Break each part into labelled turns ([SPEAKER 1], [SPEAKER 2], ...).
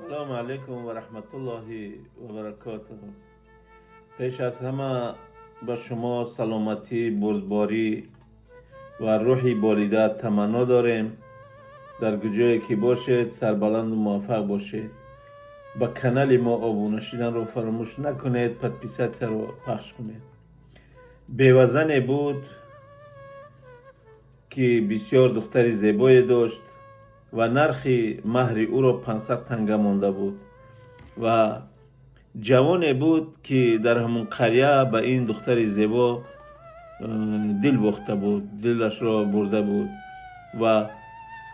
[SPEAKER 1] Ассалому алайкум ва раҳматуллоҳи ва баракотуҳ. Пеш аз ҳама ба шумо саломатӣ, бурдборӣ ва рӯҳи болида таманно дорем. Дар куҷое ки бошед, сарбаланду муваффақ бошед. Ба канали мо обуна шуданро фаромӯш накунед, подписаться ро пахш кунед. Бевазане буд, ки бисёр духтари зебое дошт ва нархи маҳри ӯро 500 танга монда буд. Ва ҷавоне буд, ки дар ҳамон қарья ба ин духтари зебо дил бохта буд, дилашро бурда буд. Ва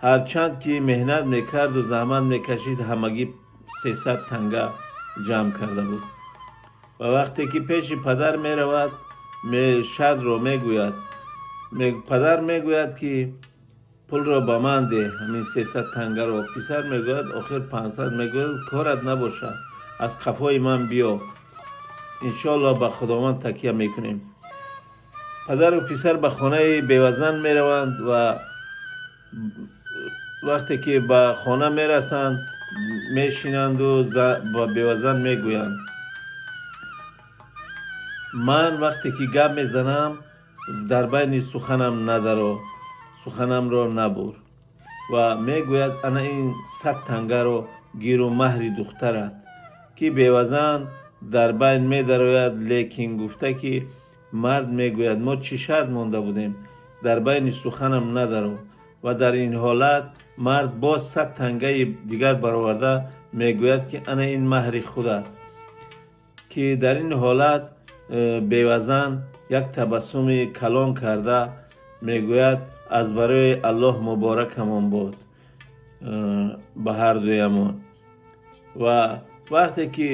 [SPEAKER 1] ҳарчанд ки меҳнат мекарду заҳмат мекашид, ҳамагӣ 300 танга ҷамъ карда буд. Ва вақте ки пеши падар меравад, шартро мегӯяд, падар мегӯяд, ки пулро ба ман деҳ, ҳамин 300 тангаро. Писар мегӯяд: «Охир 500». Мегӯяд: «Корат набошад, аз қафои ман биё, иншоалло ба Худованд такя мекунем». Падару писар ба хонаи бевазан мераванд ва вақте ки ба хона мерасанд, мешинанду ба бевазан мегӯянд: «Ман вақте ки гап мезанам, дар байни суханам надаро, суханамро набур». Ва мегӯяд: «Ана ин 100 тангаро гиру маҳри духтарат». Ки бевазан дар байн медарояд, лекин гуфта, ки мард мегӯяд: «Мо чӣ шарт монда будем? Дар байни суханам надаро». Ва дар ин ҳолат мард боз 100 тангаи дигар бароварда мегӯяд, ки ана ин маҳри худат. Ки дар ин ҳолат бевазан як табассуми калон карда мегӯяд: «Аз барои Аллоҳ муборакамон бод ба ҳардуямон». Ва вақте ки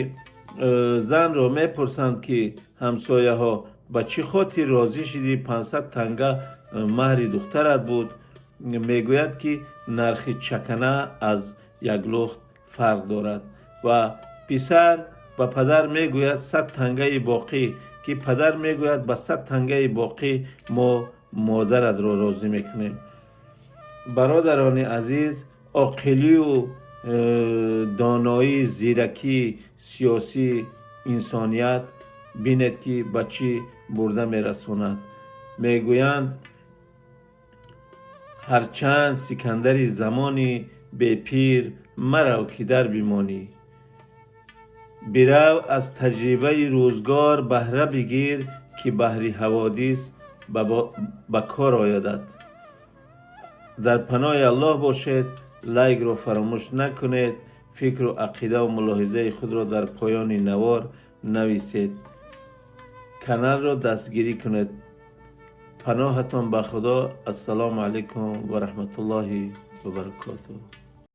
[SPEAKER 1] занро мепурсанд, ки ҳамсояҳо ба чӣ хотир розӣ шудӣ, 500 танга маҳри духтарат буд, мегӯяд, ки нархи чакана аз як лухт фарқ дорад. Ва писар ба падар мегӯяд: «100 тангаи боқӣ». Ки падар мегӯяд: «Ба 100 тангаи боқӣ мо модаратро розӣ мекунем». Бародарони азиз, оқилию доноӣ, зиракӣ, сиёсӣ, инсоният бинед, ки ба чӣ бурда мерасонад. Мегӯянд: ҳарчанд Сикандари замони бепир марав, ки дар бимонӣ, бирав, аз таҷрибаи рӯзгор баҳра бигир, ки баҳри ҳаводис ба кор оядат. Дар паноҳи Аллоҳ бошед. Лайкро фаромӯш накунед, фикру ақидаву мулоҳизаи худро дар поёни навор нависед, каналро дастгирӣ кунед. Паноҳатон ба Худо. Ассалому алайкум ва раҳматуллоҳи ва баракотуҳ.